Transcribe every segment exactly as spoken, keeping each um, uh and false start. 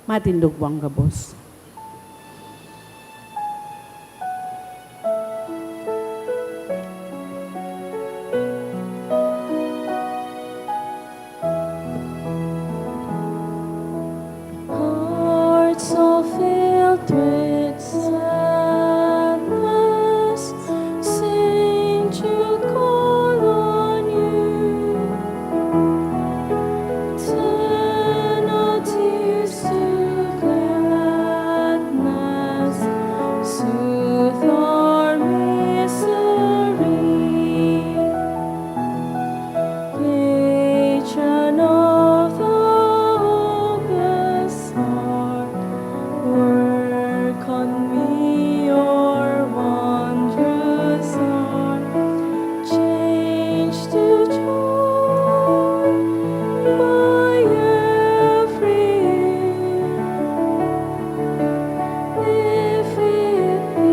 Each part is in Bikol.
Matindog buang gabos. Hearts so filled with sadness, Saint Jude call on you. Turn our tears to gladness, soothe our misery. Patron of the hopeless heart, work on me, your wondrous heart, change to joy my every ill. If it be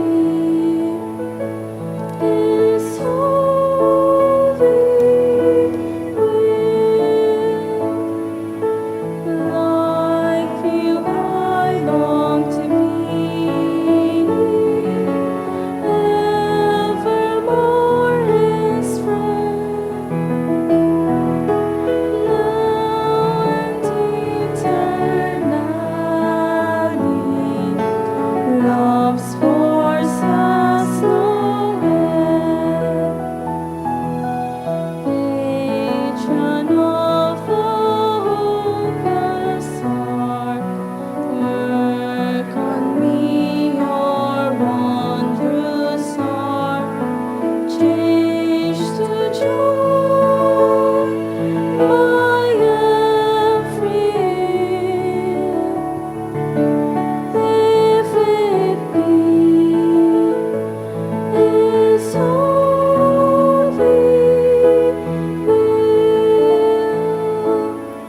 His holy will. Like you, I long to be evermore His friend, now and eternally. Love's force has no end. Patron of the hopeless heart, work on me, your wondrous heart, change to joy my every ill. If it be His holy will.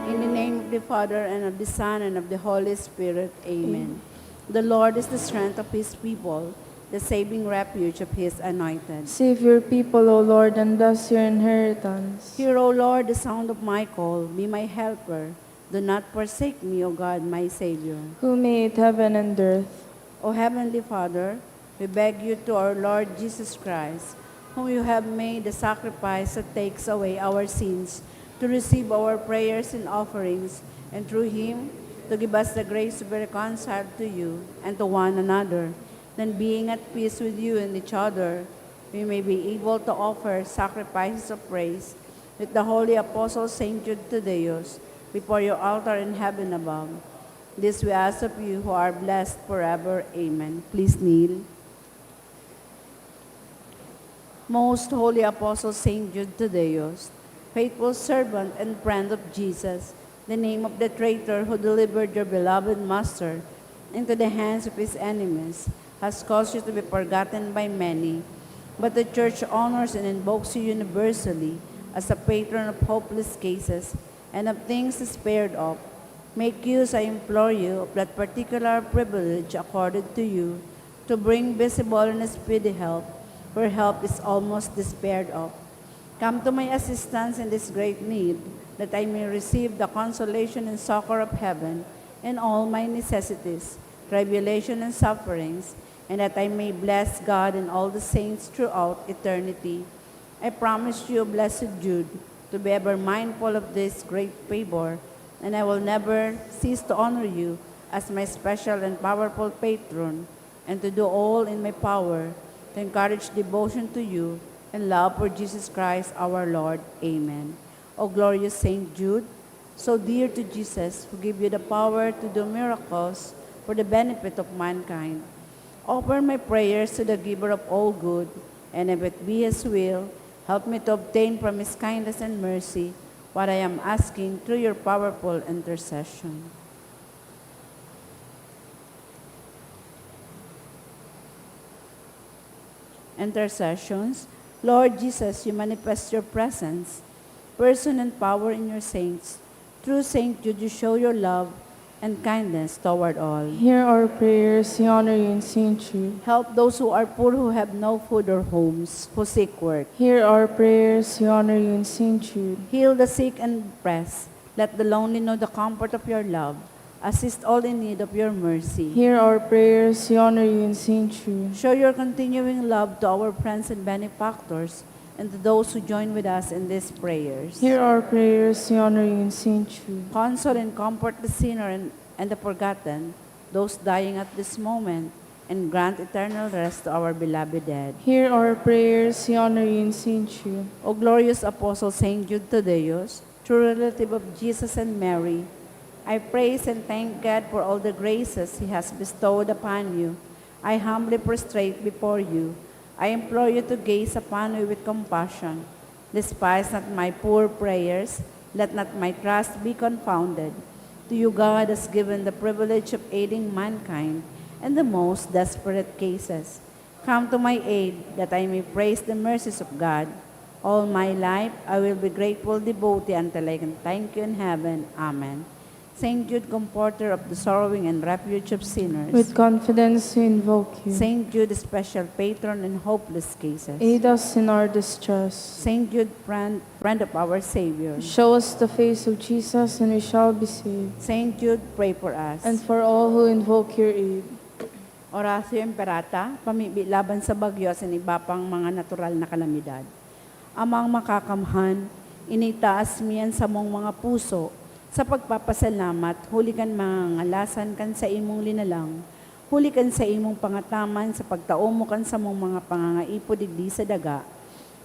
In the name of the Father, and of the Son, and of the Holy Spirit. Amen. Amen. The Lord is the strength of His people, the saving refuge of His anointed. Save your people, O Lord, and bless your inheritance. Hear, O Lord, the sound of my call. Be my helper. Do not forsake me, O God, my Savior. Who made heaven and earth. O Heavenly Father, we beg you through our Lord Jesus Christ, whom you have made the sacrifice that takes away our sins, to receive our prayers and offerings, and through him to give us the grace to be reconciled to you and to one another. Then, being at peace with you and each other, we may be able to offer sacrifices of praise with the holy apostle Saint Jude Thaddeus before your altar in heaven above. This we ask of you, who are blessed forever. Amen. Please kneel. Most Holy Apostle Saint Jude Thaddeus, faithful servant and friend of Jesus, the name of the traitor who delivered your beloved Master into the hands of his enemies has caused you to be forgotten by many, but the Church honors and invokes you universally as a patron of hopeless cases and of things despaired of. Make use, I implore you, of that particular privilege accorded to you to bring visible and speedy help where help is almost despaired of. Come to my assistance in this great need, that I may receive the consolation and succor of heaven in all my necessities, tribulation, and sufferings, and that I may bless God and all the saints throughout eternity. I promise you, Blessed Jude, to be ever mindful of this great favor, and I will never cease to honor you as my special and powerful patron, and to do all in my power to encourage devotion to you and love for Jesus Christ our Lord. Amen. O glorious Saint Jude, so dear to Jesus, who gave you the power to do miracles for the benefit of mankind, offer my prayers to the Giver of all good, and if it be His will, help me to obtain from His kindness and mercy what I am asking through your powerful intercession. Intercessions. Lord Jesus, you manifest your presence, person, and power in your saints. Through Saint Jude, you show your love and kindness toward all. Hear our prayers, we honor you in Saint Jude. Help those who are poor, who have no food or homes, who seek work. Hear our prayers, we honor you in Saint Jude. Heal the sick and oppressed. Let the lonely know the comfort of your love. Assist all in need of your mercy. Hear our prayers, we honor you and saint you. Show your continuing love to our friends and benefactors and to those who join with us in these prayers. Hear our prayers, we honor you and saint you. Console and comfort the sinner and, and the forgotten, those dying at this moment, and grant eternal rest to our beloved dead. Hear our prayers, we honor you and saint you. O glorious Apostle Saint Jude Thaddeus, true relative of Jesus and Mary, I praise and thank God for all the graces He has bestowed upon you. I humbly prostrate before you. I implore you to gaze upon me with compassion. Despise not my poor prayers. Let not my trust be confounded. To you God has given the privilege of aiding mankind in the most desperate cases. Come to my aid, that I may praise the mercies of God. All my life, I will be grateful devotee until I can thank you in heaven. Amen. Saint Jude, comforter of the sorrowing and refuge of sinners. With confidence we invoke you. Saint Jude, special patron in hopeless cases. Aid us in our distress. Saint Jude, friend, friend of our Savior. Show us the face of Jesus and we shall be saved. Saint Jude, pray for us. And for all who invoke your aid. Oratio Imperata, pamibi laban sa bagyo asin iba pang mga natural na kalamidad. Amang Makakamhan, initaas mi an samong mga puso sa pagpapasalamat huli kan mga ngalasan kan saimong linalang, huli kan saimong pangataman sa pagtao mo kan samong mga pangangaipo digdi sa daga,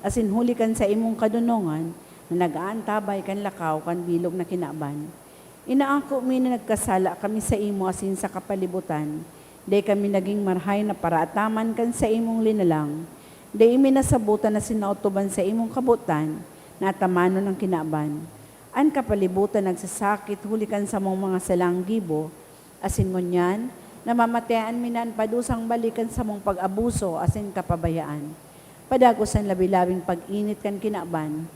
asin huli kan saimong kadonongan na nag-aantabay kan lakaw kan bilog na kinaban. Inaako mi na nagkasala kami saimo asin sa kapalibutan. Dai kami nagin marahay na paraataman kan saimong linalang. Dai mi nasabotan asin naotob an saimong kabotan na atamanon an kinaban. An kapalibutan nagsasakit huli kan samong mga salang gibo, asin ngunyan, namamatean mi na an padusang balik kan samong pag-abuso asin kapabayaan. Padagos an labi-labing pag-init kan kinaban.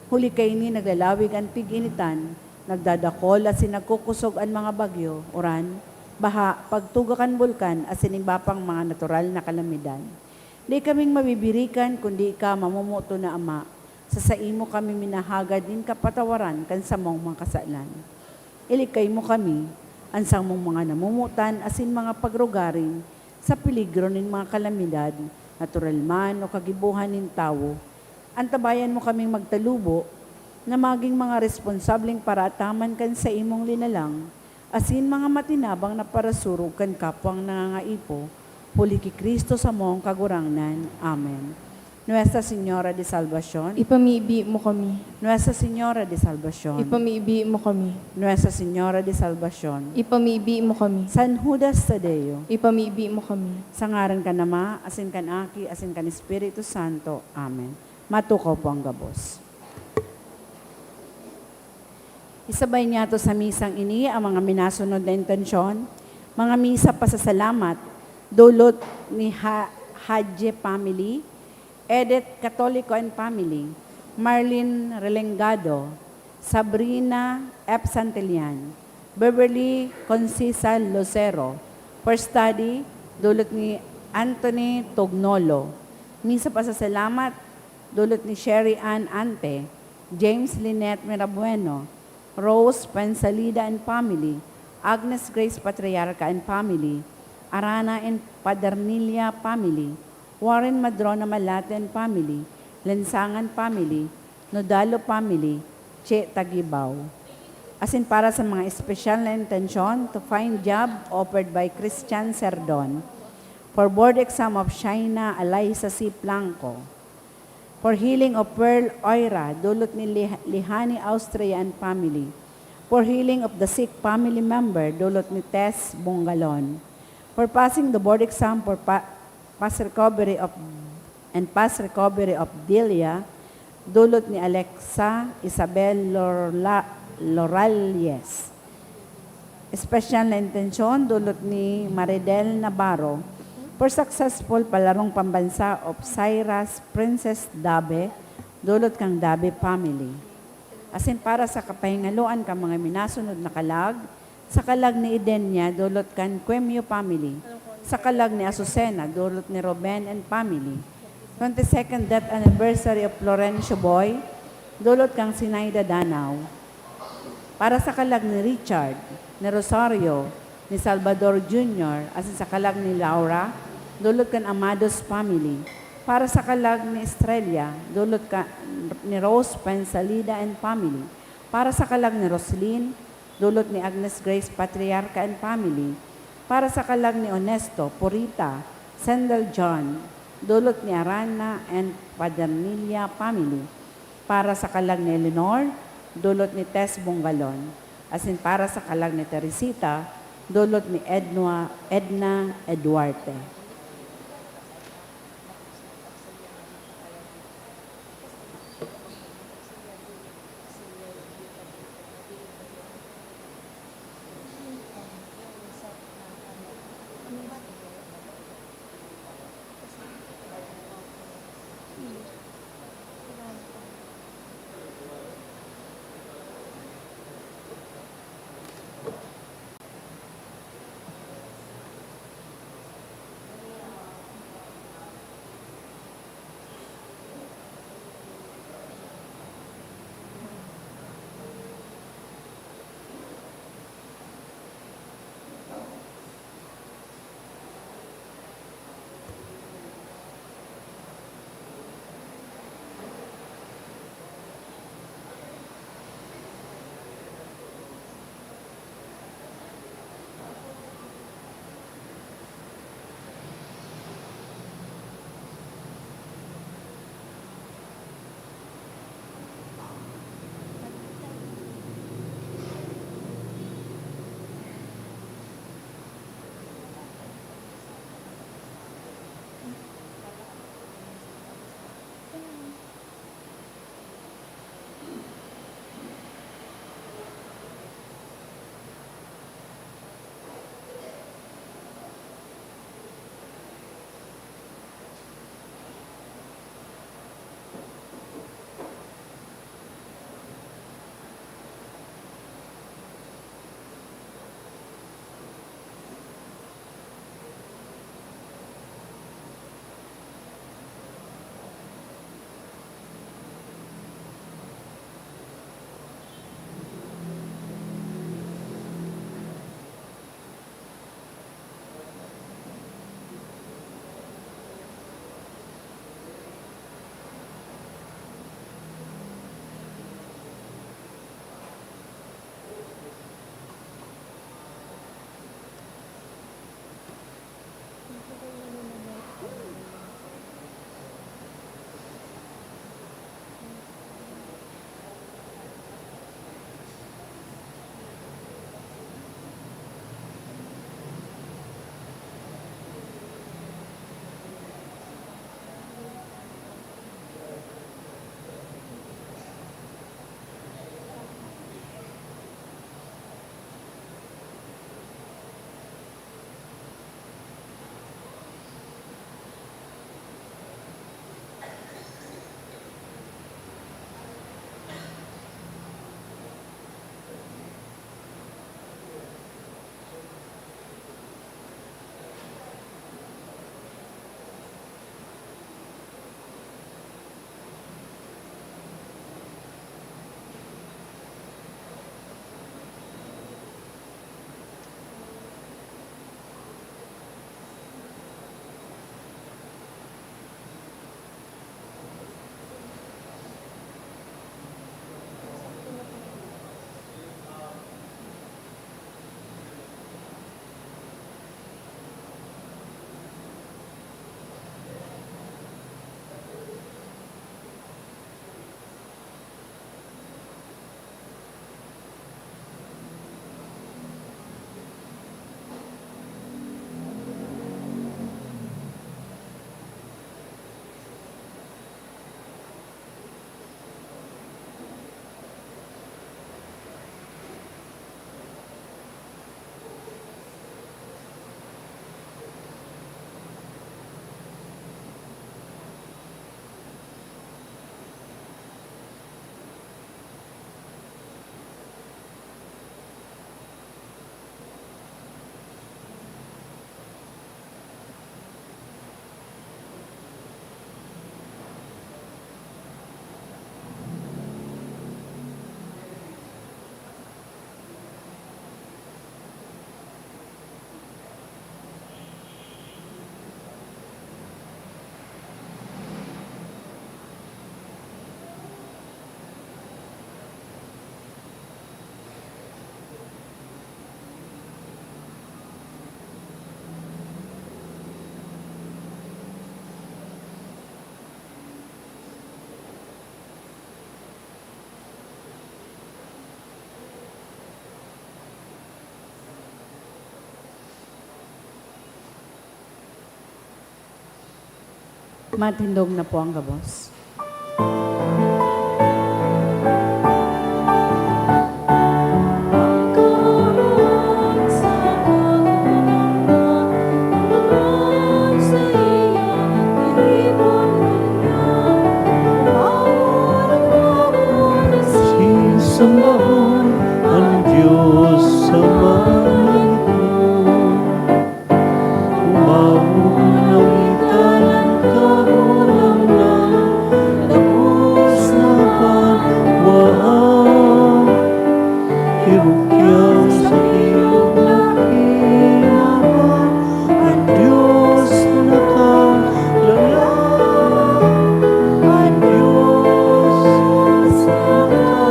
Huli kaini naglalawig an tig-initan, nagdadakol asin nagkukosog an mga bagyo, uran, baha, pagtuga kan bulkan asin iba pang mga natural na kalamidad. Dai kaming mabibirikan kundi ika, mamomoton na Ama. Sa saimo kami minahagad nin kapatawaran kan samong mga kasalan. Ilikay mo kami, an samong mga namomotan asin mga pagrugaring, sa peligro nin mga kalamidad, natural man o kagibohan nin tawo. Antabayan mo kaming magtalubo na magin mga responsableng paraataman kan saimong linalang, asin mga matinabang na parasurog kan kapwang nangangaipo, huli ki Cristo samong Kagurangnan. Amen. Nuestra Señora de Salvacion. Ipamibi mo kami. Nuestra Señora de Salvacion. Ipamibi mo kami. Nuestra Señora de Salvacion. Ipamibi mo kami. San Judas Tadeo. Ipamibi mo kami. Sa ngaran kan Ama, asin kan Aki, asin kan Espiritu Santo. Amen. Matukaw po ang gabos. Isabay niyato sa misang ini ang mga minasunod na intensyon, mga misa pasasalamat, dulot ni Ha-, Hadje family, Edith Catolico and family, Marlene Relengado, Sabrina F. Santillan, Beverly Concisa Lucero, for study, dulot ni Anthony Tognolo. Misa pasasalamat, dulot ni Sherry Ann Ante, James Lynette Mirabueno, Rose Fuenzalida and family, Agnes Grace Patriarca and family, Arana and Padernilla family, Warren Madrona Malate and family, Lensangan family, Nodalo family, Che Tagibaw. Asin para sa mga espesyal na intensyon, to find job offered by Christian Serdon. For board exam of Shaina Eliza C. Blanco. For healing of Pearl Oira, dulot ni Lih-, Lihani Austria and family. For healing of the sick family member, dulot ni Tess Bongalon. For passing the board exam for pa-, pass recovery of, and pass recovery of Delia, dulot ni Alexa Isabel Lorla-, Lorales. Espesyal na intensyon, dulot ni Maridel Navarro, for successful palarong pambansa of Cyrus Princess Dabe, dulot kan Dabe family. Asin para sa kapahingaloan kan mga minasunod na kalag, sa kalag ni Edenia, dulot kan Cuemio family, sa kalag ni Azucena, dulot ni Ruben and family, twenty-second death anniversary of Florencio Boy, dulot kan Sinaida Danao. Para sa kalag ni Richard, ni Rosario, ni Salvador Junior, asin sa kalag ni Laura, dulot kan Amados family. Para sa kalag ni Estrella, dulot ka, ni Rose Pensalida and family. Para sa kalag ni Roslyn, dulot ni Agnes Grace Patriarca and family. Para sa kalag ni Onesto, Purita, Sendel John, dulot ni Arana and Padernilla family. Para sa kalag ni Eleanor, dulot ni Tess Bongalon. Asin para sa kalag ni Teresita, dulot ni Edna, Edna Eduarte. Matindog na po ang gabos. Sisamahan an Dios sa mga lugod. Umawon na kita ng Kagurangnan, gabos na banwaan. Irukyang sa bilog na kinaban, ang Diyos na kaulayan, ang Diyos na kaulayan.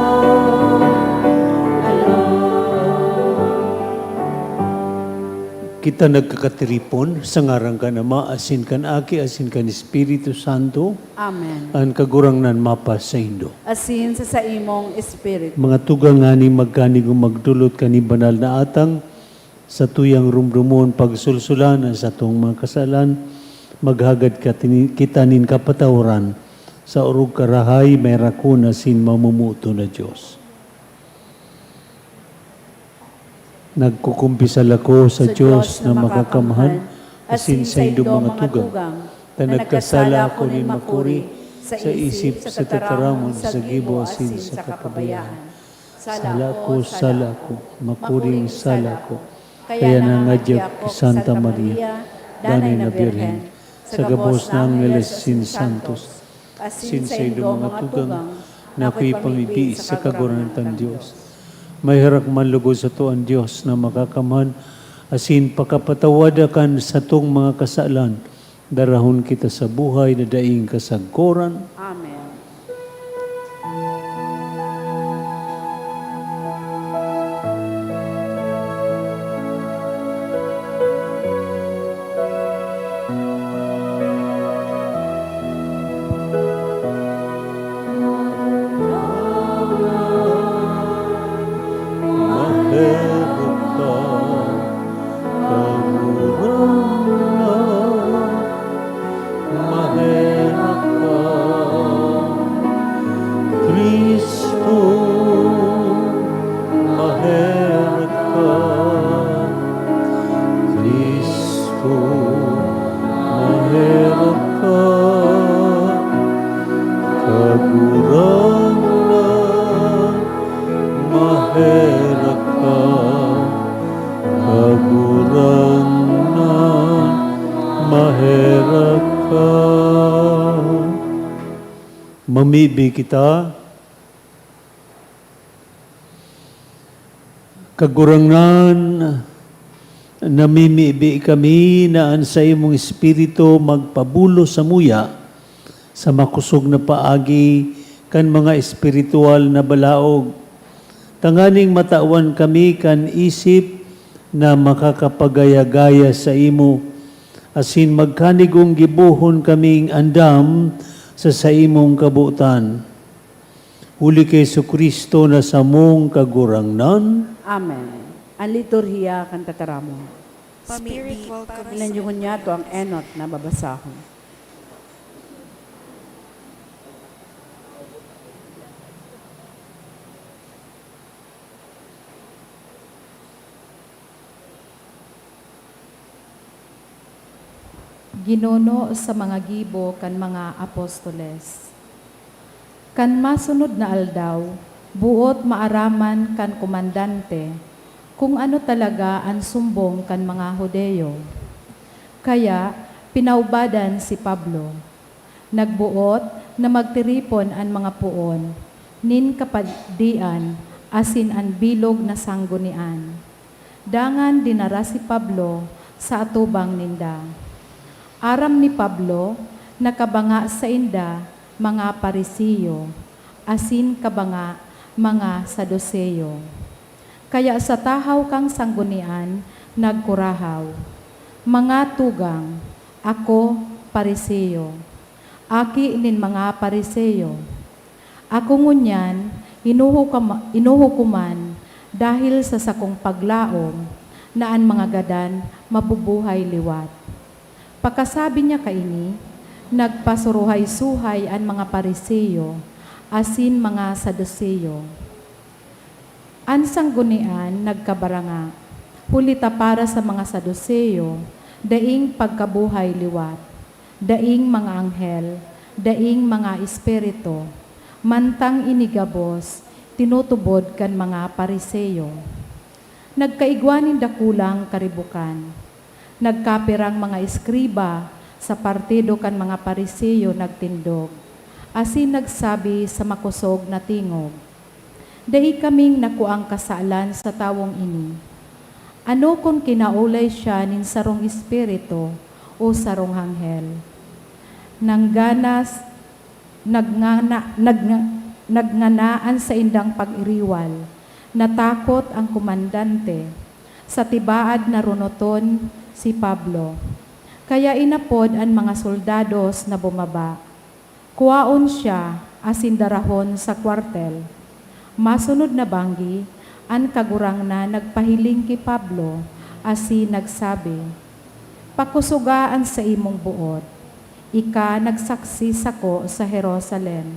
Kita nagkakatiripon sa ngaran kan Ama, asin kan Aki, asin kan Espiritu Santo. Amen. An Kagurangnan mapasaindo. Asin sa saimong espiritu. Mga tugang, nganing magkanigong magdolot kan banal na atang, satuyang rumdumon, pagsulsulan an satong mga kasalan, maghagad katini-, kita nin kapatawaran sa orog, karahay, maherakon asin mamumuto na Dios. Nagkukumpisal ako sa Sa Dios Dios na na makakamhan, makakamhan, asin asin saindo saindo mga mga tugang, tugang, ta na nagkasala ako nin makuri sa isip, sa tataramon, sa gibo, asin sa kapabayaan. Sala ko, sala ko, makuring sala ko. Kaya nangadya ako ki Santa Maria, Danay na Birhen, sa gabos na angheles asin santos, asin saindo mga tugang, na ako'y pamibi sa Kagurangnan kan Dios. Maherak man logod sato an Dios na makakamhan, asin pakapatawada kan satong mga kasalan, darahon kita sa buhay na daing kasagkoran. Amen. Maherak ka, Kagurangnan, maherak ka, Cristo, maherak ka, Cristo, maherak ka, Kagurangnan, maherak ka, Kagurangnan, maherak ka. Mamibi kita. Kagurangnan, namimibi kami na an saimong Espiritu magpabulos samuya sa makosog na paagi kan mga espiritual na balaog, tanganing matawan kami kan isip na makakapagaya-gaya saimo, asin magkanigong gibohon kaming andam sa saimong kabotan. Huli ki Jesu-Cristo na samong Kagurangnan. Amen. An liturhiya kan tataramon. Pamibi, Spiritual para sa Inanyuhon niya to ang enot na babasahon. Ginuno sa mga gibo kan mga apostoles. Kan masunod na aldaw, boot maaraman kan komandante kun ano talaga an sumbong kan mga Judio. Kaya, pinaubadan si Pablo. Nagboot na magtiripon an mga poon nin kapadian asin an bilog na sanggunian. Dangan dinara si Pablo sa atubang ninda. Aram ni Pablo na kabanga sainda mga Fariseo, asin kabanga mga Saduceo. Kaya sa tahaw kan sanggunian, nagkurahaw, "Mga tugang, ako Fariseo, aki nin mga Fariseo. Ako ngunyan, inuhukama-, inuhukoman dahil sa sakong paglaom na an mga gadan mabubuhay liwat." Pakasabi niya kaini, Nagpasuruhay-suhay an mga Fariseo asin mga Saduceo. An sanggunian nagkabaranga, huli ta para sa mga Saduceo, daing pagkabuhay liwat, daing mga anghel, daing mga espiritu, mantang ini gabos tinutubod kan mga Fariseo. Nagkaigwa nin dakulang karibukan. Nagkapirang mga eskriba sa partido kan mga Fariseo nagtindog, asin nagsabi sa makosog na tingog, "Dai kaming nakuang kasalan sa tawong ini. Ano kun kinaolay siya nin sarong espiritu o sarong anghel?" Nangganas, nagngana, nagng-, nagngana an saindang pag-iriwal. Natakot an komandante. Sa tibaad na runoton si Pablo. Kaya inapod an mga soldados na bumaba. Kuaon siya asin darahon sa kwartel. Masunod na banggi, an Kagurangnan nagpahiling ki Pablo asin nagsabi, "Pakosoga an saimong boot. Ika nagsaksi sako sa Jerusalem.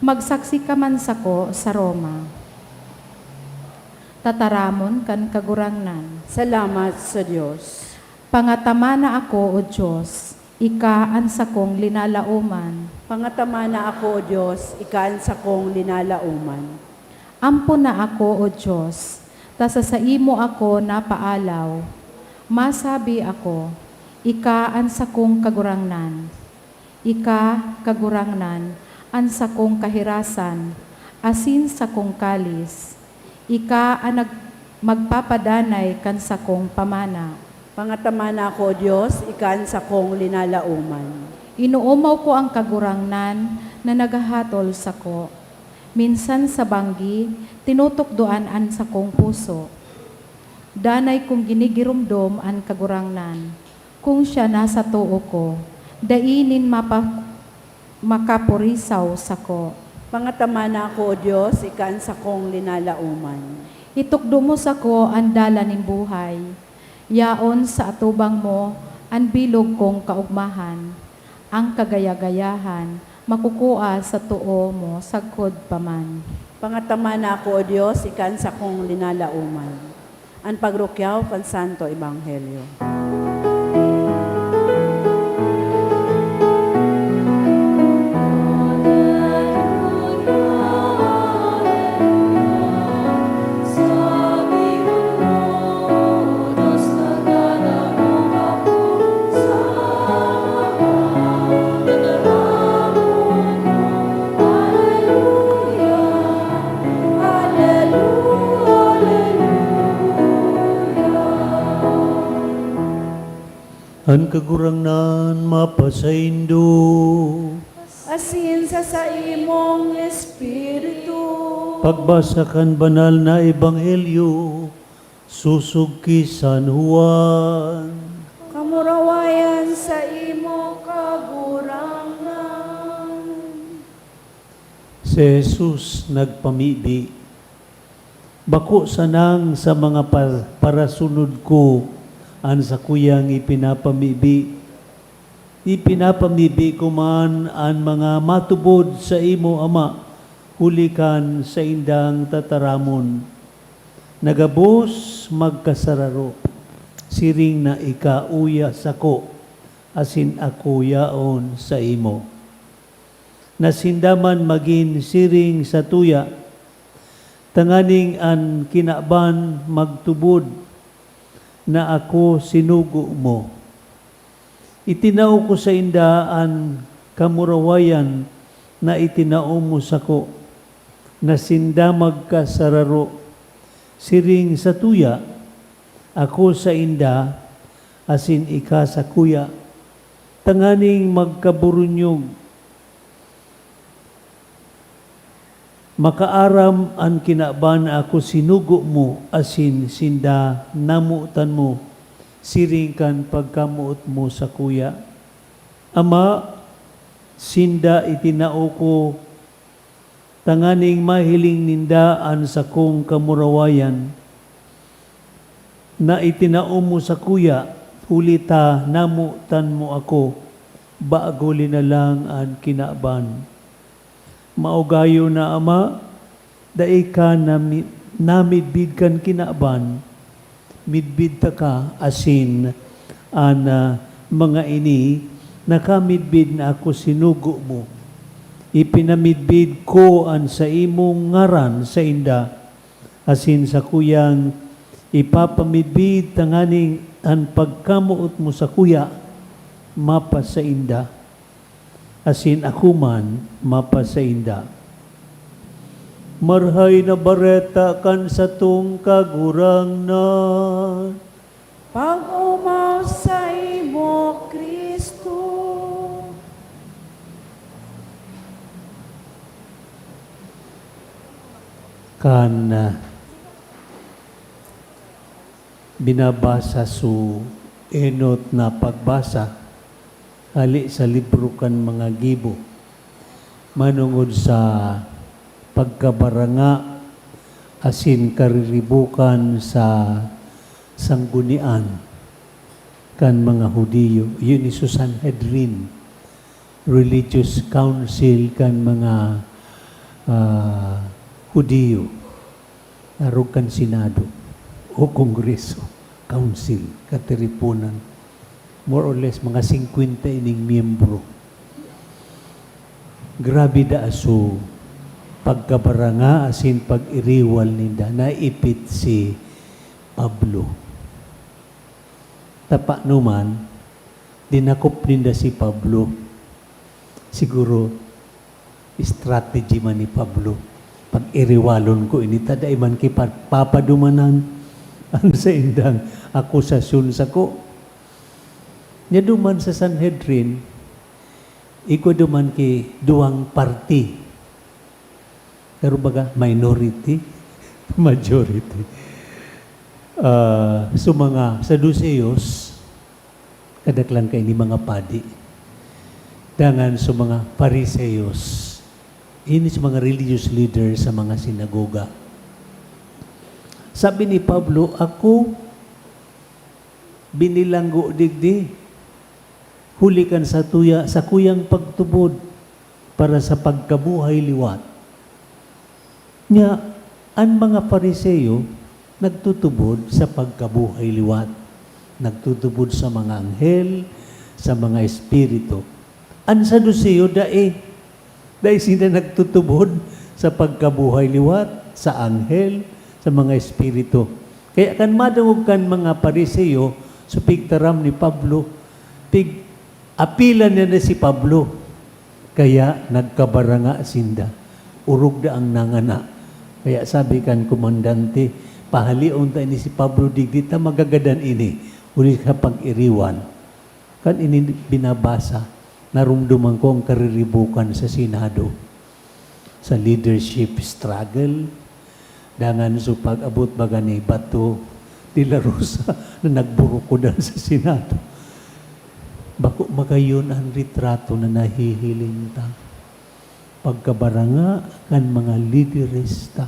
Magsaksi ka man sako sa Roma." Tataramon kan Kagurangnan. Salamat sa Dios. Pangatamana ako, O Dios, ika an sakong linalaoman. Pangatamana ako, O Dios, ika an sakong linalaoman. Ampona ako, O Dios, ta sa saimo ako napaalaw. Masabi ako, "Ika an sakong Kagurangnan." Ika, Kagurangnan, an sakong kahirasan asin sakong kalis. Ika an nag-, magpapadanay kan sakong pamana. Pangatamana ako, O Dios, ika an sakong linalaoman. Inoomaw ko an Kagurangnan na naghahatol sako. Minsan sa banggi, tinutukdoan an sakong puso. Danay kong ginigiromdom an Kagurangnan. Kun siya nasa too ko, dai nin mapa-, makapurisaw sako. Pangatamana ako, O Dios, ika an sakong linalaoman. Itukdo mo sako an dalan nin buhay. Yaon sa atubang mo an bilog kong kaogmahan. An kagaya-gayahan makukua sa too mo sagkod pa man. Pangatamana ako, O Dios, ika an sakong linalaoman. An pagrukyaw kan Santo Ebanghelyo. An Kagurangnan mapasaindo. Asin sa saimong espiritu. Pagbasa kan Banal na Ebanghelyo sosog ki San Juan. Kamurawayan sa imo, Kagurangnan. Si Jesus nagpamibi, "Bako sanang sa mga pa-, parasunod ko an sakuyang ipinapamibi. Ipinapamibi ko man an mga matubod sa imo, Ama, huli kan saindang tataramon, na gabos magkasararo, siring na ika uya sako, asin ako yaon saimo. Na sinda man magin siring sa tuya, tanganing an kinaban magtubod na ako sinugo mo. Itinao ko sainda an kamurawayan na itinao mo sako, na sinda magkasararo, siring sa tuya, ako sainda, asin ika sakuya, tanganing magkaburunyog. Makaaram an kinaban na ako sinugo mo, asin sinda namotan mo, siring kan pagkamoot mo sakuya. Ama, sinda itinao ko tanganing mahiling ninda an sakong kamurawayan na itinao mo sakuya, huli ta namotan mo ako, Bago linalang an kinaban. Maugayon na Ama, dai ka nami-, namidbid kan kinaban, midbid taka, asin an, ah, mga ini nakamidbid na ako sinugo mo. Ipinamidbid ko an saimong ngaran sainda, asin sakuyang ipapamidbid tanganing an pagkamoot mo sakuya mapasainda, asin ako man mapasainda. Marahay na Bareta kan satong Kagurangnan. Pag-omaw saimo, Cristo. Kan, ah, binabasa su enot na pagbasa hali sa libro kan mga gibo, manongod sa pagkabaranga asin kariribukan sa sanggunian kan mga Judio. Iyo ni su Sanhedrin, religious council kan mga, ah, Judio. Arog kan Senado o Kongreso, Council, katiriponan. More or less, mga singkwenta ining miyembro. Grabe daa su pagkabaranga asin pag-iriwal ninda. Naipit si Pablo. Ta paano man, dinakop ninda si Pablo. Siguro, strategy man ni Pablo. Pag-iriwalon ko ini, ta dai man ki pa-, papadumanan an saindang akusasyon sako. Nya duman sa Sanhedrin, igwa duman ki duwang parti. Pero baga, minority, majority. Ah, so mga Saduceos, kadaklan kaini mga padi. Dangan sa mga Fariseos, ini sa mga religious leaders sa mga sinagoga. Sabi ni Pablo, "Ako binilanggo digdi, huli kan satuya, sakuyang pagtubod para sa pagkabuhay liwat." Nya, an mga Fariseo nagtutubod sa pagkabuhay liwat, nagtutubod sa mga anghel, sa mga espiritu. An Saduceo dai, dai sinda nagtutubod sa pagkabuhay liwat, sa anghel, sa mga espiritu. Kaya kan madangog kan mga Fariseo, so pigtaram ni Pablo, pig-apilan niya na si Pablo. Kaya nagkabaranga sinda. Orog daang nangana. Kaya sabi kan komandante, "Pahaleon ta ini si Pablo digdi ta magagadan ini, huli sa pag-iriwan." Kan ini binabasa, naromdoman ko an kariribukan sa Senado, sa leadership struggle, dangan sa pag-abot baga ni Bato de la Rosa na nagburukodan sa Senado. Bako magayon an litrato na nahihiling ta. Pagkabaranga kan mga lideres ta.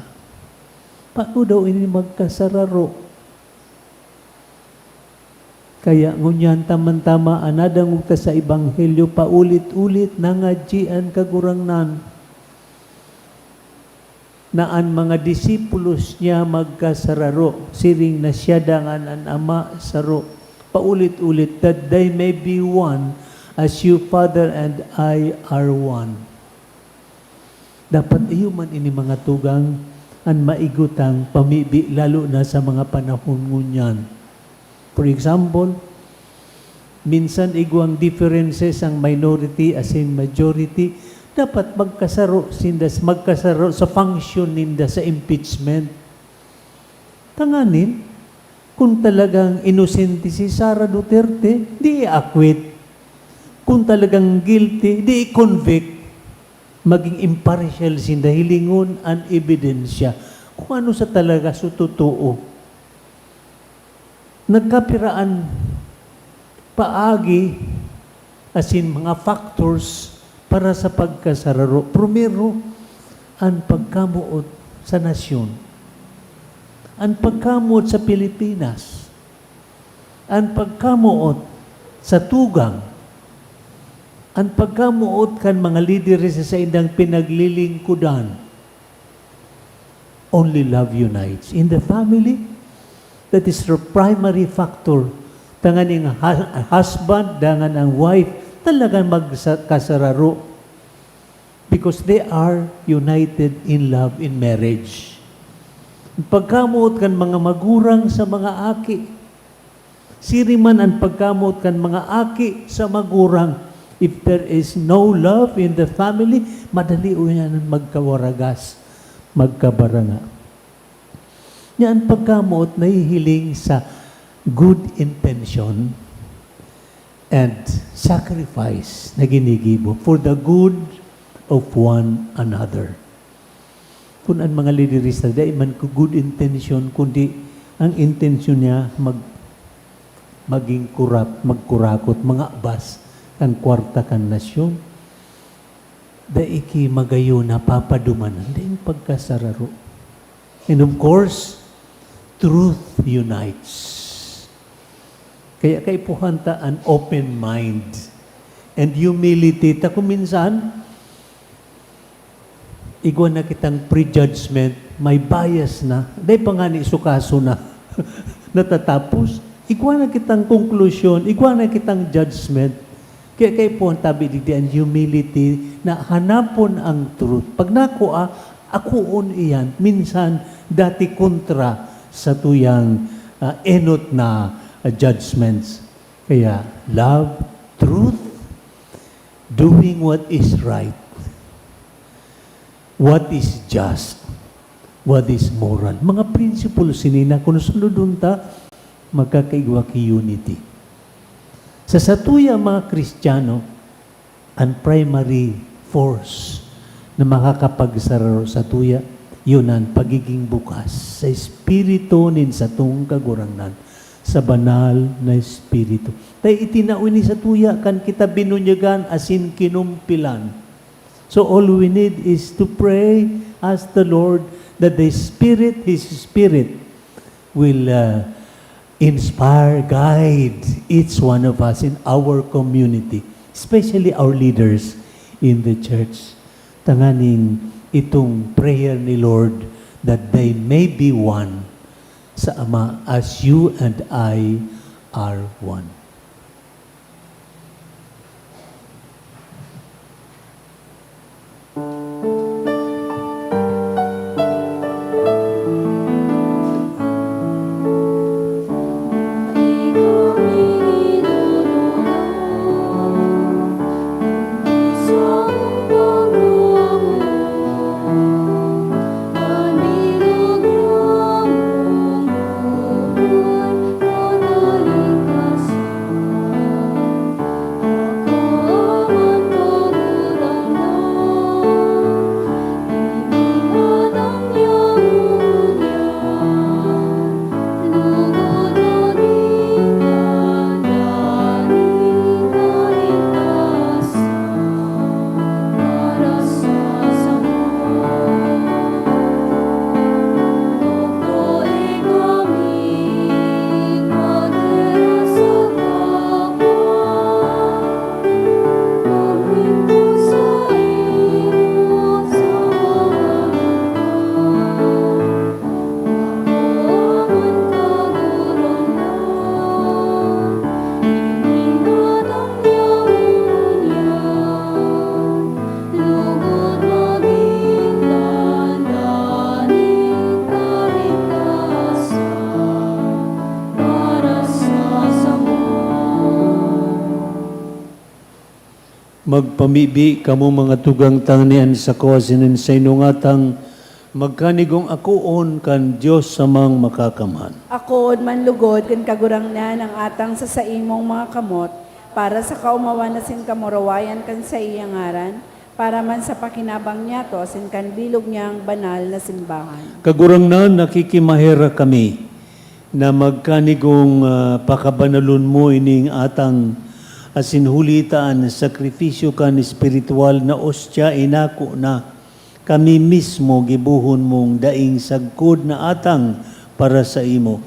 Paano daw ini magkasararo? Kaya ngunyan, tamang-tama an nadangog ta sa Ebanghelyo, paulit-ulit nangadyi an Kagurangnan na an mga disipulos niya magkasararo, siring na siya dangan an Ama saro. Paulit-ulit, "That they may be one, as you, Father, and I are one." Dapat iyo man ini, mga tugang, an maigo tang pamibi, lalo na sa mga panahon ngunyan. For example, minsan igwang differences ang minority asin majority. Dapat magkasaro sinda, magkasaro sa function ninda sa impeachment. Tanganing, kung talagang inosente si Sara Duterte, di i-acquit. Kung talagang guilty, di i-convict. Maging impartial sinda, hilingon an ebidensya kung ano sa talaga sa totoo. Nagkapiraan paagi asin mga factors para sa pagkasararo. Primero, an pagkamoot sa nasyon. An pagkamoot sa Pilipinas. An pagkamoot sa tugang. An pagkamoot kan mga lideres sa saindang pinaglilingkodan, only love unites. In the family, that is the primary factor. Tanganing hu-, husband, dangan ang wife, talagang magsa-, kasararo. Because they are united in love in marriage. Pagkamoot kan mga magurang sa mga aki, siring man an pagkamoot kan mga aki sa magurang. If there is no love in the family, madali unyan magkawaragas, magkabaranga. Nya an pagkamoot nahihiling sa good intention and sacrifice na ginigibo for the good of one another. Kun an mga liderista, dai man ku-, good intention, kundi ang intensyon niya mag-, maging kurap-, magkurakot, mangabas kan kwarta kan nasyon. Dai ki magayon na papadumanan, dai pagkasararo. And of course, truth unites. Kaya kaipuhan ta an open mind and humility. Ta kung minsan, igwa na kitang prejudgment, may bias na, dai pa ngani sukaso na natatapos. Igwa na kitang konklusyon, igwa na kitang judgment. Kaya kaipuhan tabi digdi an humility na hanapon ang truth. Pag nakua, akoon iyan, minsan dati kontra sa tuyang, ah, enot na, ah, judgments. Kaya, love, truth, doing what is right, what is just, what is moral. Mga principles ini na kun sunodon ta, magkakaigwa ki unity. Sa satuya, mga Kristiyano, an primary force na makakapagsararo satuya, yun an pagiging bukas sa espiritu nin satong Kagurangnan, sa banal na espiritu. Ta itinao ini satuya kan kita binunyagan asin kinumpilan. So all we need is to pray, ask the Lord that the Spirit, His Spirit, will, uh, inspire, guide each one of us in our community, especially our leaders in the church. Tanganing itong prayer ni Lord, that they may be one sa Ama, as you and I are one. Magpamibi kamo, mga tugang, tanganing an sako asin an saindong atang magkanigong akoon kan Dios Amang Makakamhan. Akoon man lugod kan Kagurangnan an atang sa saimong mga kamot, para sa kaomawan asin kamurawayan kan saiyang ngaran, para man sa pakinabang niyato asin kan bilog niyang banal na simbahan. Kagurangnan, nakikimaherak kami na magkanigong, ah, pakabanalon mo ining atang, asin huli ta an sakripisyo kan espiritual na ostya inako na, kami mismo gibohon mong daing sagkod na atang para saimo.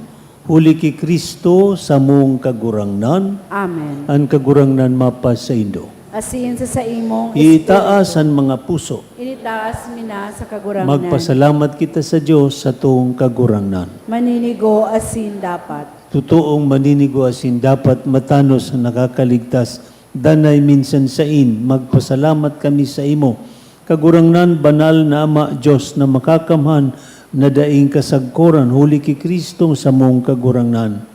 Huli ki Cristo, samong Kagurangnan. Amen. An Kagurangnan mapasaindo. Asin sa saimong Itaas espiritu. An mga puso. Initaas mi na sa Kagurangnan. Magpasalamat kita sa Dios satong Kagurangnan. Maninigo asin dapat. Totoong maninigo asin dapat, matanos na nakakaligtas, danay minsan sain, magpasalamat kami saimo. Kagurangnan, banal na Ama, Dios na makakamhan, na daing kasagkoran, huli ki Cristo samong Kagurangnan.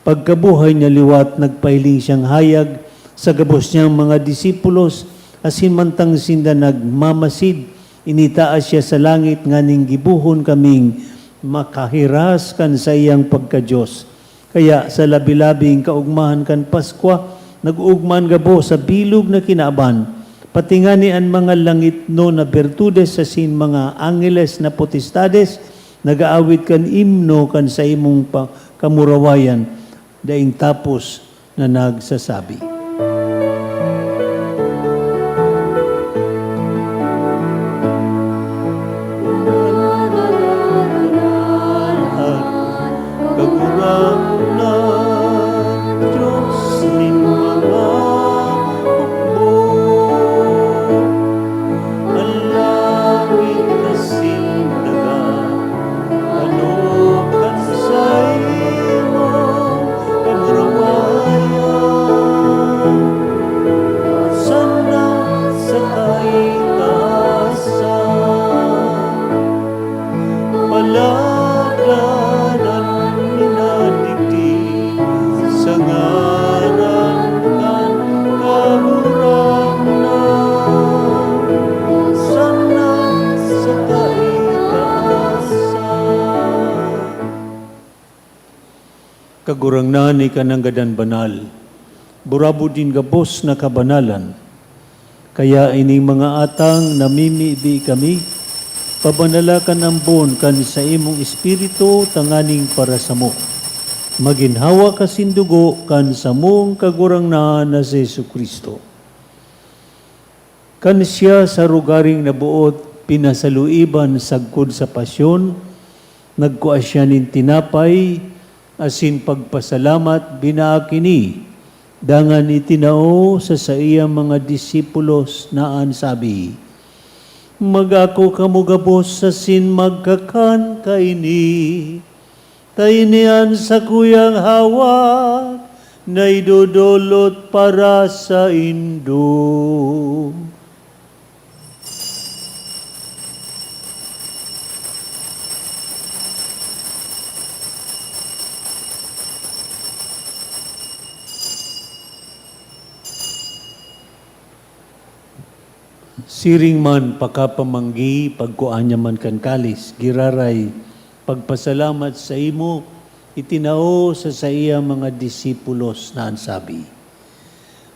Pagkabuhay niya liwat, nagpahiling siyang hayag sa gabos niyang mga disipulos, asin mantang sinda nagmamasid, initaas siya sa langit nganing gibohon kaming makahiras kan saiyang pagka-Dios. Kaya sa labi-labing kaogmahan kan Paskwa, nag-oogma an gabos sa bilog na kinaban, pati ngani an mga langitnon na birtudes asin mga angeles na potestades nag-aawit kan imno kan saimong pa-, kamurawayan, daing tapos na nagsasabi. Kagurangnan, Dios nin mga hukbo, an langit asin daga, ano kan saimong kamurawayan, sana sa kaitaasan. Paladan an minadigdi sa ngaran kan Kagurangnan, sana sa kaitaasan. Kagurangnan, ika nanggad an banal, burabod nin gabos na kabanalan. Kaya ining mga atang namimibi kami, pabanala kan ambon kan saimong Espiritu tanganing para samo, maginhawa ka sindugo kan samong Kagurangnan na si Jesu-Cristo. Kan siya sa rogaring naboot pinasaluiban sagkod sa pasyon, nagkua siya nin tinapay, asin pagpasalamat, binaak ini, dangan itinao sa saiyang mga disipulos na an sabi, "Mag-ako kamo gabos asin magkakan kaini, ta ini an sakuyang hawak na idodolot para saindo." Siring man, pakapamanggi, pagkua niya man kan kalis, giraray, pagpasalamat saimo, itinao sa saiyang mga disipulos na an sabi,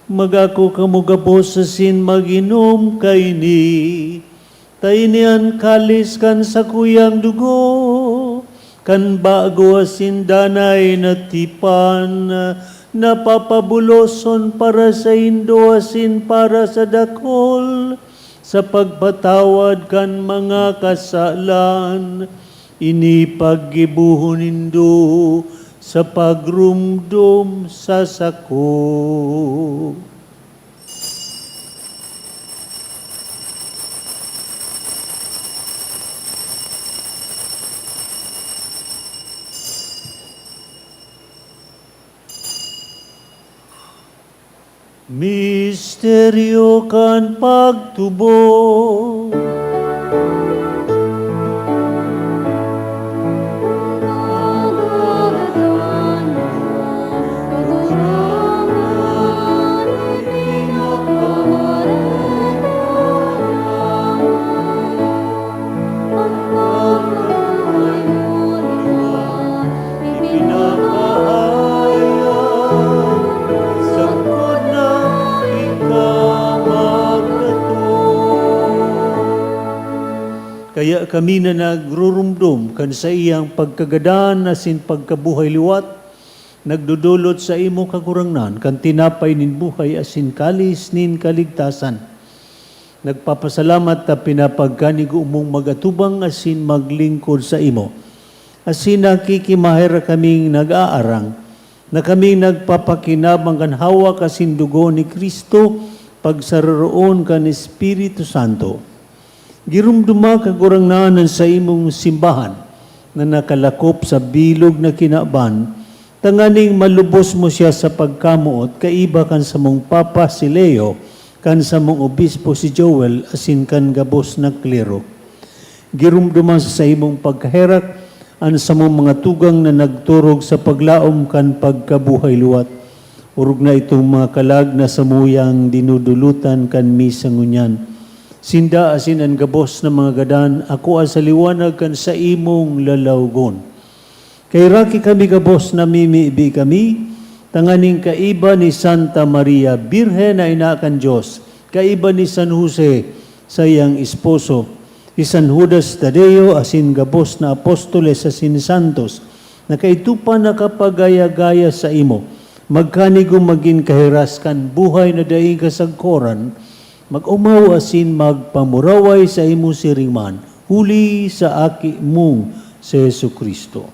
"Mag-ako kamo gabos asin mag-inom kaini, ta ini an kalis kan sakuyang dugo, kan bago asin danay na tipan, na papabuloson para saindo asin para sa dakul, sa pagpatawad kan mga kasalan. Ini paggibohon nindo sa pagromdom sa sako." Misteryo kan pagtubod. Ipinapahayag, sagkod na ika magdatong. Kaya kami na nagrurumdom kan saiyang pagkagadan asin pagkabuhay liwat, nagdodolot saimo, Kagurangnan, kan tinapay nin buhay asin kalis nin kaligtasan. Nagpapasalamat ta pinapagkanigo mong mag-atubang asin maglingkod saimo. Asin nakikimahay ra kaming nag-aarang na kaming nagpapakinabang kan hawak asin dugo ni Cristo, pagsaroroon kan Espiritu Santo. Giromdoma, Kagurangnan, an saimong simbahan na nakalakop sa bilog na kinaban, tanganing malubos mo siya sa pagkamoot kaiba kan samong Papa si Leo, kan samong Obispo si Joel, asin kan gabos na klero. Giromdoma sa saimong pagkaherak an samong mga tugang na nagturog sa paglaom kan pagkabuhay liwat. Orog na itong mga kalag na samuyang dinudulutan kan misa ngunyan. Sinda asin an gabos na mga gadan, akoa sa liwanag kan saimong lalawgon. Kaheraki kami gabos, namimibi kami, tanganing kaiba ni Santa Maria, Birhen na ina kan Dios, kaiba ni San Jose, saiyang esposo, ni San Judas Tadeo, asin gabos na apostoles asin santos, na kaidto pa nakapagaya-gaya saimo, magkanigong magin kahiras kan buhay na daing kasagkoran, mag-omaw asin magpamuraway saimo siring man, huli sa Aki mong si Jesu-Cristo.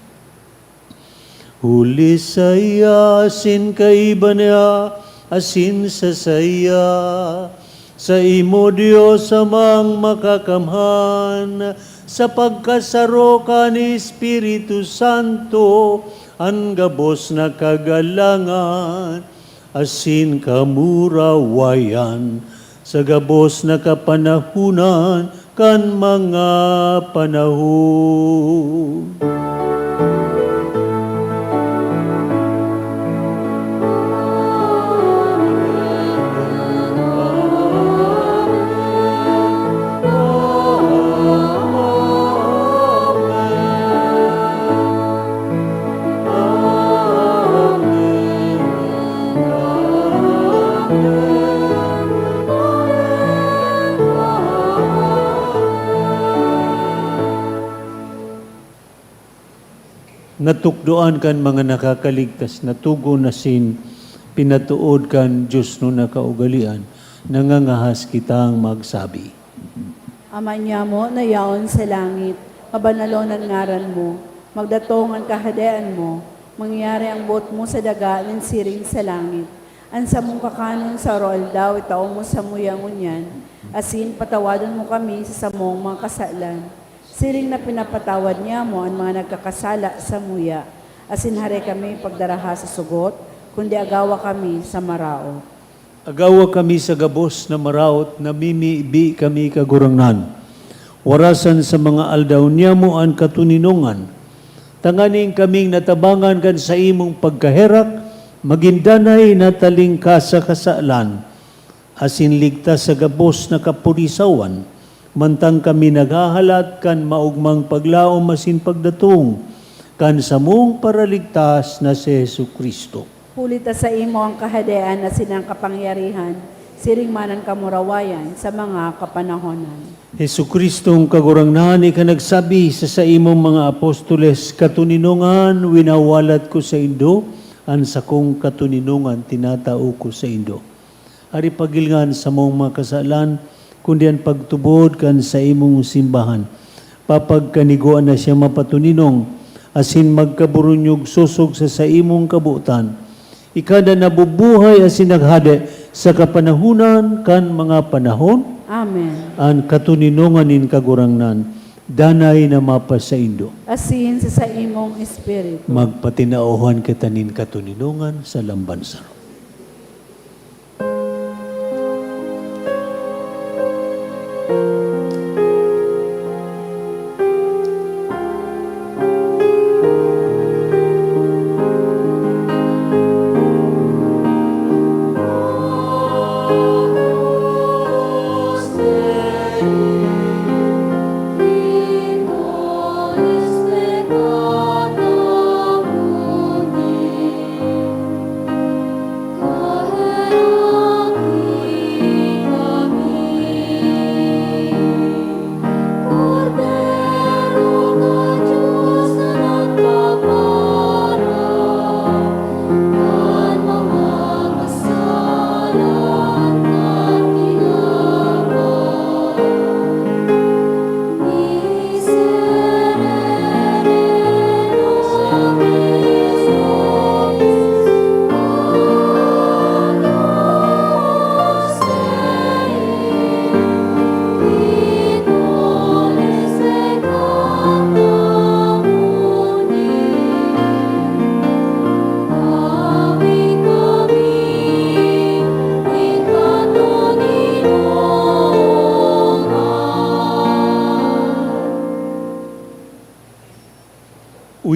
Huli saiya, asin kaiba niya, asin sa saiya, saimo, Dios Amang Makakamhan, sa pagkasaro kan Espiritu Santo, an gabos na kagalangan asin kamurawayan sa gabos na kapanahonan kan mga panahon. Natukdoan kan mga nakakaligtas na togon asin pinatood kan diosnon na kaugalean, nangangahas kitang magsabi. Ama niamo na yaon sa langit, pabanalon an ngaran mo, magdatong an kahadean mo, mangyari ang boot mo sa daga nin siring sa langit. An samong kakanon sa aroaldaw itao mo samuya ngunyan, asin patawadon mo kami sa samong mga kasalan, siring na pinapatawad niamo an mga nagkakasala samuya, asin hare kami pagdaraha sa sugot, kundi agawa kami sa maraot. Agawa kami sa gabos na maraot, namimibi kami, Kagurangnan. Warasan sa mga aldaw niamo an katoninongan, tanganing kaming natabangan kan saimong pagkaherak, magin danay na talingkas sa kasalan, asin ligtas sa gabos na kapurisawan, mantang kami naghahalat kan maogmang paglaom asin pagdatong kan samong Paraligtas na si Jesu-Cristo. Huli ta saimo an kahadean asin an kapangyarihan, siring man an kamurawayan sa mga kapanahonan. Jesu-Cristong Kagurangnan, ika nagsabi sa saimong mga apostoles, "Katoninongan winawalat ko saindo, an sakong katoninongan tinatao ko saindo." Ari pagilngan samong mga kasalan, kundi an pagtubod kan saimong simbahan. Papagkanigoan na siya mapatoninong, asin magkaburunyog sosog sa saimong kabotan. Ika na nabubuhay asin naghade sa kapanahonan kan mga panahon. Amen. An katoninongan nin Kagurangnan, danay na mapasaindo. Asin sa saimong espiritu. Magpatinaohan kita nin katoninongan sa lamban saro.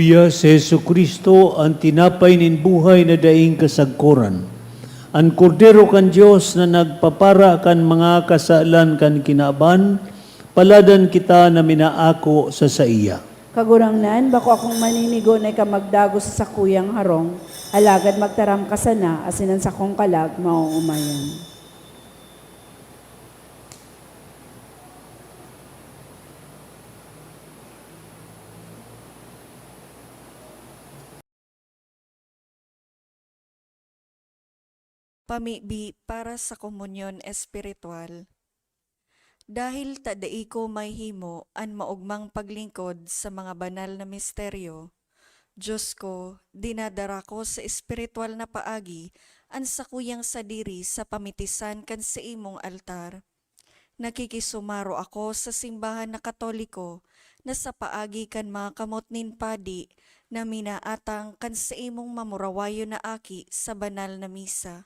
Iya si Jesu-Cristo, an tinapay nin buhay na daing kasagkoran, an Kordero kan Dios na nagpapara kan mga kasalan kan kinaban, paladan kita na minaako sa saiya. Kagurangnan, bako akong maninigo na ika magdagos sa sakuyang harong, alagad magtaram ka sana, asin an sakong kalag maoomayan. Pamibi para sa komunyon espiritual. Dahil ta dai ko mahihimo an maogmang paglingkod sa mga banal na misteryo, Dios ko, dinadara ko sa espiritual na paagi an sakuyang sadiri sa pamitisan kan saimong altar. Nakikisumaro ako sa simbahan na Katoliko na sa paagi kan mga kamot nin padi na minaatang kan saimong mamurawayon na aki sa banal na misa.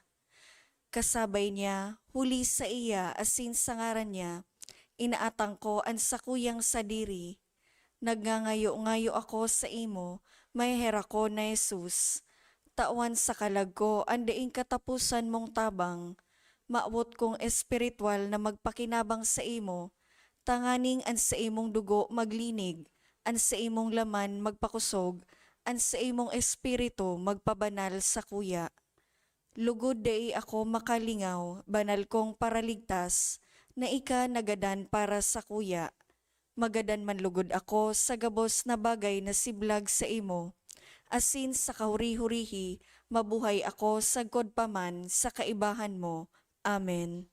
Kasabay niya, huli saiya asin sa ngaran niya, inaatang ko an sakuyang sadiri. Nagngangayo-ngayo ako saimo, maheherakon na Jesus. Tawan sa kalag ko an daing kataposan mong tabang. Mawot kong espiritual na magpakinabang saimo, tanganing an saimong dugo maglinig, an saimong laman magpakosog, an saimong espiritu magpabanal sakuya. Lugod dai ako makalingaw, banal kong Paraligtas, na ika nagadan para sakuya. Magadan man lugod ako sa gabos na bagay na siblag saimo, asin sa kahuri-hurihi mabuhay ako sagkod pa man sa kaibahan mo. Amen.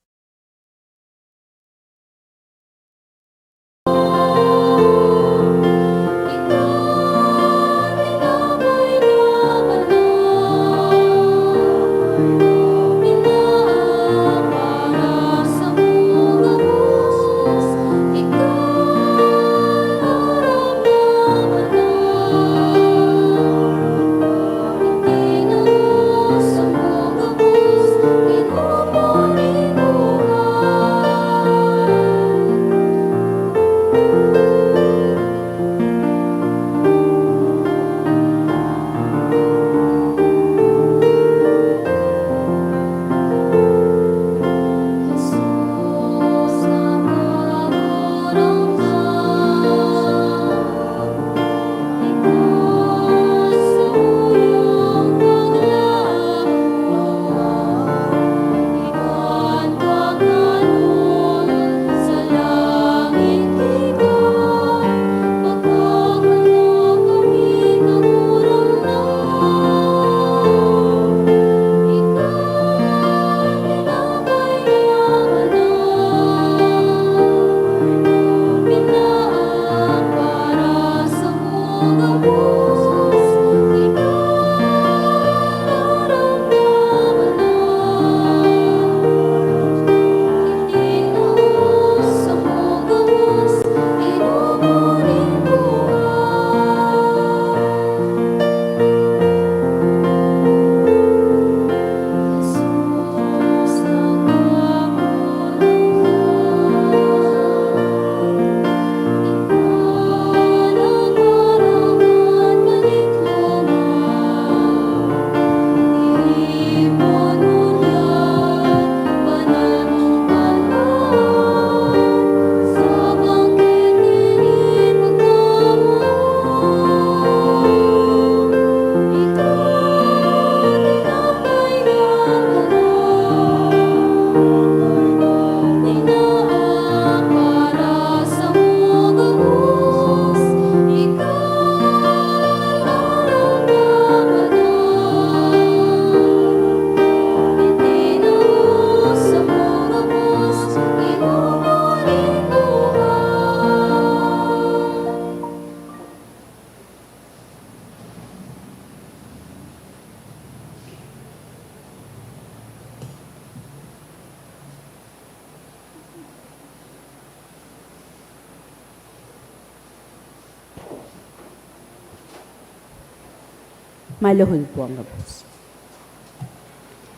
Maluhod po ang gabos.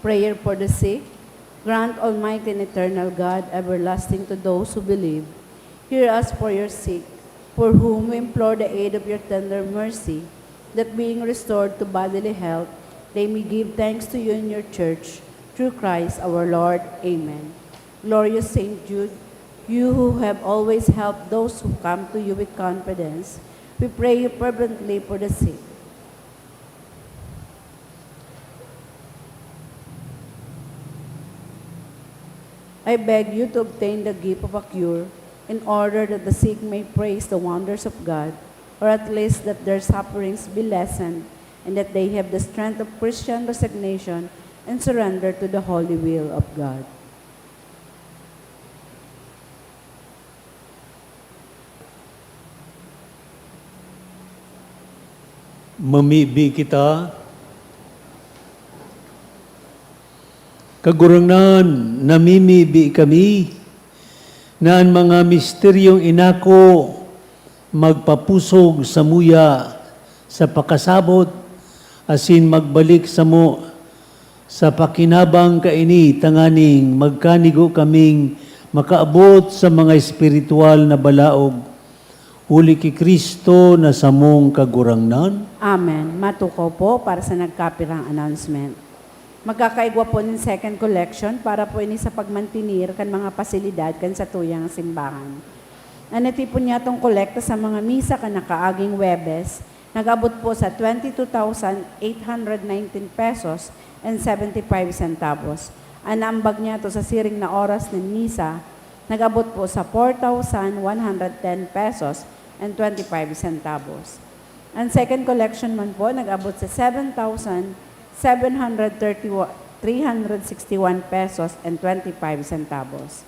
Prayer for the sick. Grant, Almighty and eternal God, everlasting to those who believe, hear us for your sick, for whom we implore the aid of your tender mercy, that being restored to bodily health, they may give thanks to you in your church, through Christ our Lord. Amen. Glorious Saint Jude, you who have always helped those who come to you with confidence, we pray you fervently for the sick. I beg you to obtain the gift of a cure, in order that the sick may praise the wonders of God, or at least that their sufferings be lessened, and that they have the strength of Christian resignation and surrender to the holy will of God. Mamibi kita. Kagurangnan, namimibi kami na an mga misteryong inako magpapusog samuya sa pakasabot asin magbalik samo sa pakinabang kaini, tanganing magkanigo kaming makaabot sa mga espiritual na balaog, huli ki Cristo na samong Kagurangnan. Amen. Matukaw po para sa nagkapirang announcement. Magkakaigwa po nin second collection para po ini sa pagmantenir kan mga pasilidad kan satuyang simbahan. An natipon niyatong kolekta sa mga misa kan nakaaging Huwebes, nag-abot po sa twenty-two thousand eight hundred nineteen pesos and seventy-five centavos. An naambag niyato sa siring na oras nin misa, nag-abot po sa four thousand one hundred ten pesos and twenty-five centavos. An second collection man po, nag-abot sa seven thousand seven hundred thirty, three hundred sixty-one pesos and twenty-five centavos.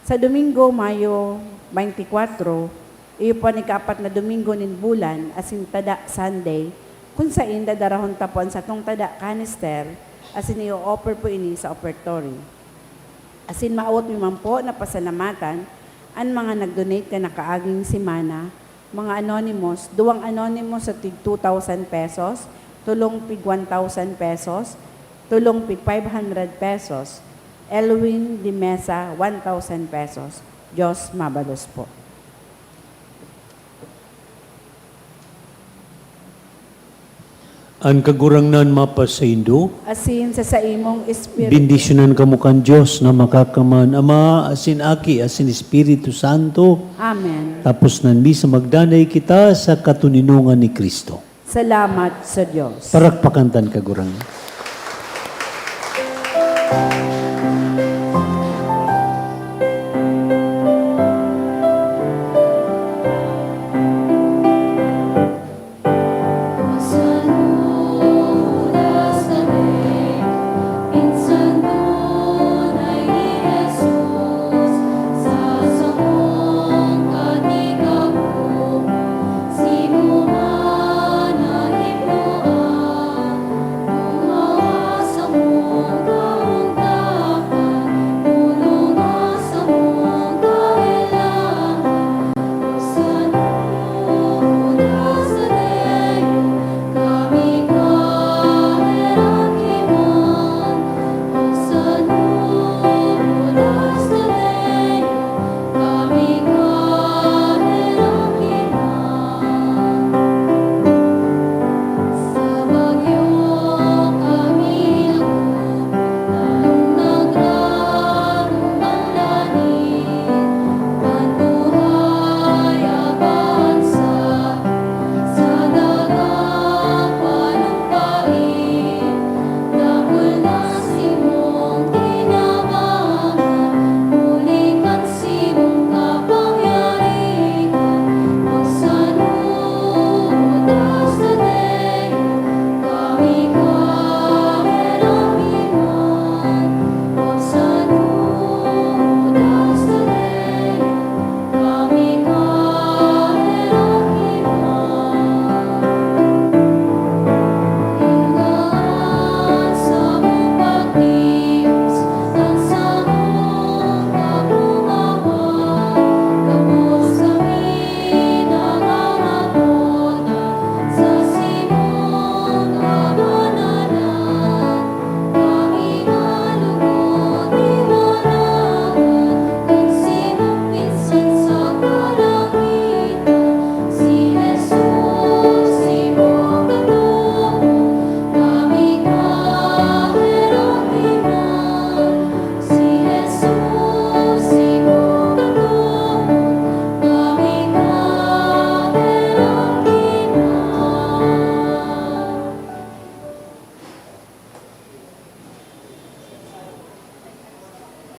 Sa Domingo, Mayo twenty-four, iyo po an ikaapat na Domingo nin bulan, asin tada Sunday, kun saen dadarahon ta po an satong tada canister, asin i-o-offer po ini sa offertory. Asin maawot mi man po na pasalamatan an mga nag-donate kan nakaaging semana, mga anonymous, duwang anonymous sa tig two thousand pesos, tolong pig one thousand pesos, tolong pig five hundred pesos, Elwin de Mesa, one thousand pesos. Diyos mabalos po. An Kagurangnan mapasaindo. Asin sa saimong espiritu. Bendisyonan kamo kan Dios na Makakamhan, Ama, asin Aki, asin Espiritu Santo. Amen. Tapos nan misa, magdanay kita sa katoninongan ni Cristo. Salamat sa Dios. Parakpakan tan Kagurangnan.